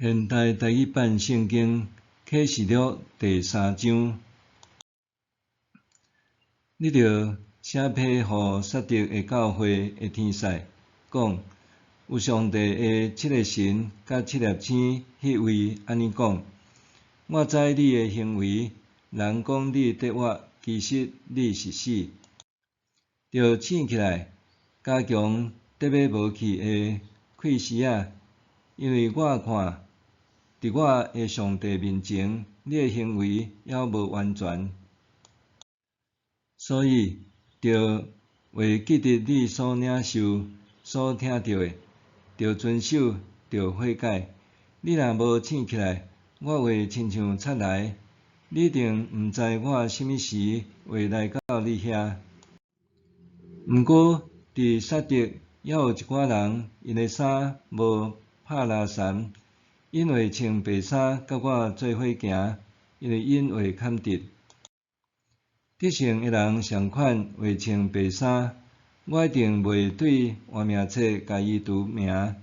現代台語版聖經啟示錄第三章，你著寫批予撒狄的教會的天使，講：有上帝的七个神佮七粒星，彼位按呢講：我知你的行為，人講你得活，其實你是死。著醒起來，加強得欲無去的氣息仔，因為我看，佇我的上帝面前，你的行為猶無完全，所以著會記得你所領受、所聽著的，著遵守，著悔改。你若無醒起來，我會親像賊來，你一定毋知我啥物時會來到你遐。毋過，佇撒狄猶有一寡人，𪜶的衫無拍垃潲。𪜶會穿白衫，佮我做伙行，因為𪜶會堪得。得勝的人仝款會穿白衫，我一定袂對活命冊共伊除名。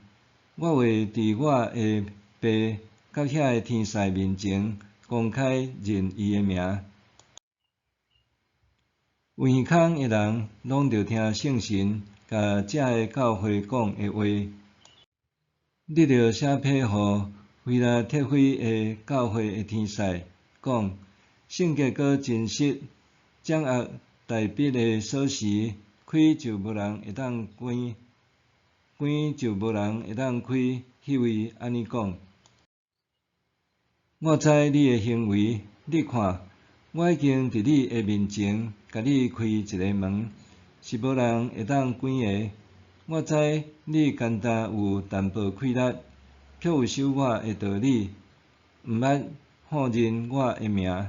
我會佇我的爸佮遐个天使面前公開認伊的名。有耳孔的人，攏著聽聖神共這个教會講的話。你著寫批予非拉鐵非的教會的天使，講：聖潔閣真實，掌握大衛的鎖匙，開就無人會當關，關就無人會當開。彼位按呢講：我知你的行為，你看，我已經佇你的面前，共你開一个門，是無人會當關的。我知你干焦有淡薄氣力，卻有守我的道理，毋捌否認我的名。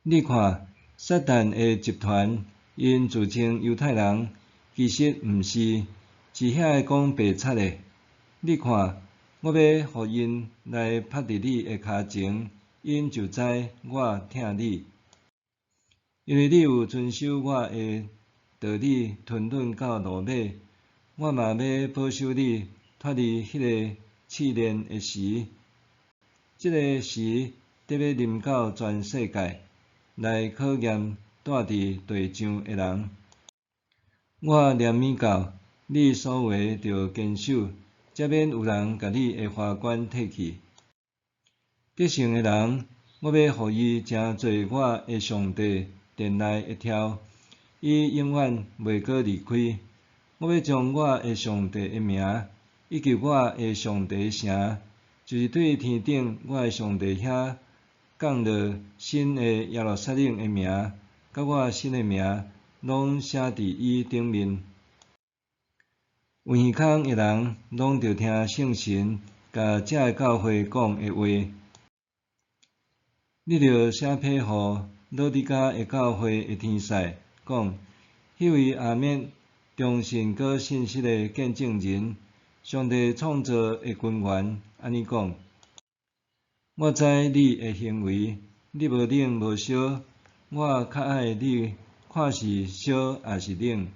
你看，撒旦的集團，𪜶自稱猶太人，其實毋是，是遐个講白賊的。你看，我欲予𪜶來拍佇你的跤前，𪜶就知我疼你。因為你有遵守我的道理，吞忍到落尾，我嘛欲保守你脫離彼个試煉的時。這个時得欲臨到全世界，來考驗住佇地上的人。我憐憫到你所話著堅守，才免有人共你的華冠提去。得勝的人，我欲予伊成做我的上帝殿內的柱，伊永遠袂閣離開。我欲將我的上帝的名，以及我的上帝的城，就是對天頂我的上帝遐降落新的耶路撒冷的名，佮我新的名，攏寫佇伊頂面。有耳孔的人，攏著聽聖神共這个教會講的話。你著寫批予老底嘉的教會的天使，講：彼位阿們忠信閣信實的見證人，上帝創造的根源，按呢講：我知你的行為，你無冷無燒，我較愛你看是燒抑是冷。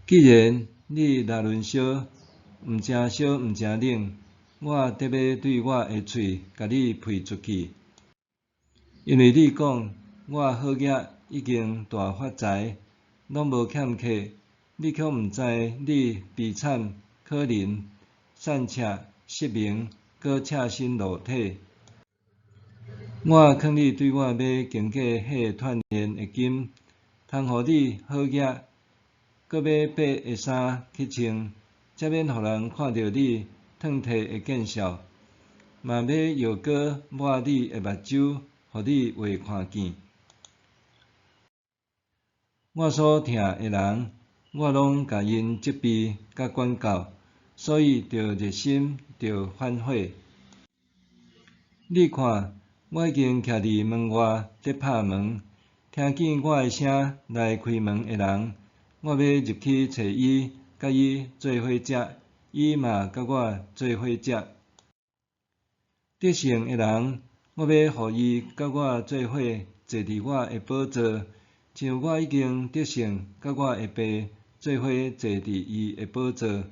既然你若論燒，毋誠燒毋誠冷，我得欲對我的喙共你噴出去。因為你講，我好額已經大發財，攏無欠缺，你卻毋知你悲慘、可憐、散赤、失明、閣赤身露體。我勸你對我買經過火鍛鍊的金，通予你好額，閣買白的衫去穿，才免予人看著你褪褪的見笑。嘛買藥膏抹你的目睭，予你會看見。我所疼的人，我攏共𪜶責備佮管教，所以著熱心，著反悔。你看，我已經徛佇門外佇拍門，聽見我的聲來開門的人，我欲入去揣伊，佮伊做伙食，伊嘛佮我做伙食。得勝的人，我欲予伊佮我做伙坐佇我的寶座，親像我已經得勝，佮我的爸做伙坐佇伊的寶座。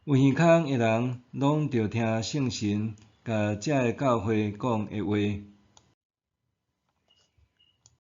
有有耳空的人，攏著聽聖神共遮个教會講的話。